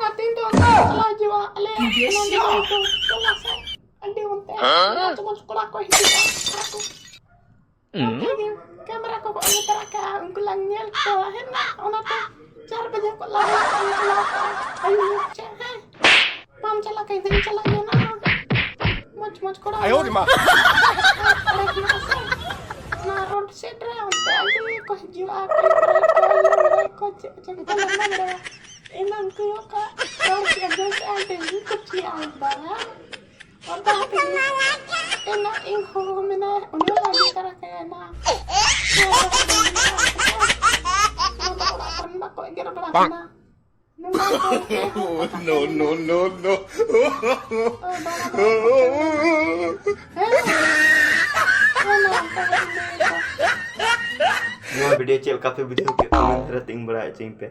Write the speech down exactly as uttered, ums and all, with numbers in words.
ᱟᱨ ᱛᱤᱱ ᱫᱚ ᱚᱱᱛᱮ ᱪᱟᱞᱟᱣ ᱦᱤᱡᱩᱜᱼᱟ, ᱟᱞᱮ ᱚᱱᱟ ᱫᱚ ᱴᱚᱞᱟ ᱥᱮᱫ᱾ ᱟᱹᱰᱤ ᱚᱱᱛᱮ ᱢᱚᱡᱽ ᱢᱚᱡᱽ ᱠᱚᱲᱟ ᱠᱚ ᱦᱤᱡᱩᱜᱼᱟ᱾ ᱟᱨ ᱠᱚ ᱠᱮᱢᱮᱨᱟ ᱠᱚᱠᱚ ᱟᱹᱜᱩ ᱛᱚᱨᱟ ᱠᱟᱜᱼᱟ, ᱩᱱᱠᱩ ᱞᱟᱝ ᱧᱮᱞ ᱠᱚᱣᱟ᱾ ᱦᱮᱸ ᱱᱟ, ᱚᱱᱟᱛᱮ ᱪᱟᱨ ᱵᱟᱡᱮ ᱠᱚ ᱞᱟᱜᱟᱜᱼᱟ, ᱪᱟᱞᱟᱣ ᱠᱚᱜᱼᱟ᱾ ᱟᱹᱭᱩᱵ ᱪᱮᱫ, ᱦᱮᱸ? ᱵᱟᱢ ᱪᱟᱞᱟᱜ ᱠᱷᱟᱱ ᱤᱧ ᱪᱟᱞᱟᱜ ᱜᱮᱭᱟ ᱱᱟ᱾ ᱢᱚᱡᱽ ᱢᱚᱡᱽ ᱠᱚᱲᱟ ᱟᱭᱳ ᱨᱮ ᱢᱟ᱾ ᱚᱸᱰᱮ ᱠᱷᱚᱱᱟᱜ ᱥᱮ, ᱚᱱᱟ ᱨᱳᱰ ᱥᱮᱫ ᱨᱮ ᱚᱱᱛᱮ ᱟᱹᱰᱤ ᱠᱚ ᱦᱤᱡᱩᱜᱼᱟ, ᱠᱚ ᱠᱚ ᱞᱟᱜᱟᱣ ᱵᱟᱲᱟᱭᱟ, ᱠᱚ ᱪᱮᱫ ᱪᱚᱝ ᱠᱚ ᱞᱟᱜᱟᱣ ᱵᱟᱲᱟᱭᱟ᱾ ᱤᱱᱟᱹ ᱩᱱᱠᱩ ᱠᱚ ᱨᱚᱲ ᱠᱮᱫ ᱫᱚ ᱥᱮ ᱟᱹᱰᱤ ᱠᱩᱥᱤᱭᱟᱜᱼᱟ ᱵᱟᱝ? ᱚᱱᱟ ᱛᱮᱜᱮ ᱤᱧ ᱦᱚᱸ ᱢᱮᱱᱟ ᱩᱱᱤ ᱞᱟᱹᱜᱤᱫ ᱛᱟᱨᱟ ᱠᱟᱭᱟ ᱱᱟ᱾ ᱚᱲᱟᱜ ᱠᱷᱚᱱ ᱵᱟᱠᱚ ᱮᱜᱮᱨ ᱵᱟᱲᱟ ᱠᱟᱱᱟ᱾ ᱱᱚᱝᱠᱟ ᱠᱚ ᱮᱜᱮᱨ ᱵᱟᱲᱟ ᱠᱟᱱᱟ᱾ No, no, no, no. ᱚ, ᱵᱟᱵᱟ, ᱦᱮᱸ᱾ ᱦᱮᱸ, ᱱᱚᱝᱠᱟ ᱜᱮ ᱞᱟᱹᱭ ᱫᱟ᱾ ᱱᱚᱣᱟ ᱵᱷᱤᱰᱤᱭᱳ ᱪᱮᱫ ᱞᱮᱠᱟ ᱯᱮ ᱵᱩᱡᱷᱟᱹᱣ ᱠᱮᱫ ᱠᱚᱢᱮᱱᱴ ᱨᱮ ᱛᱤᱧ ᱵᱟᱲᱟᱭ ᱦᱚᱪᱚᱧ ᱯᱮ᱾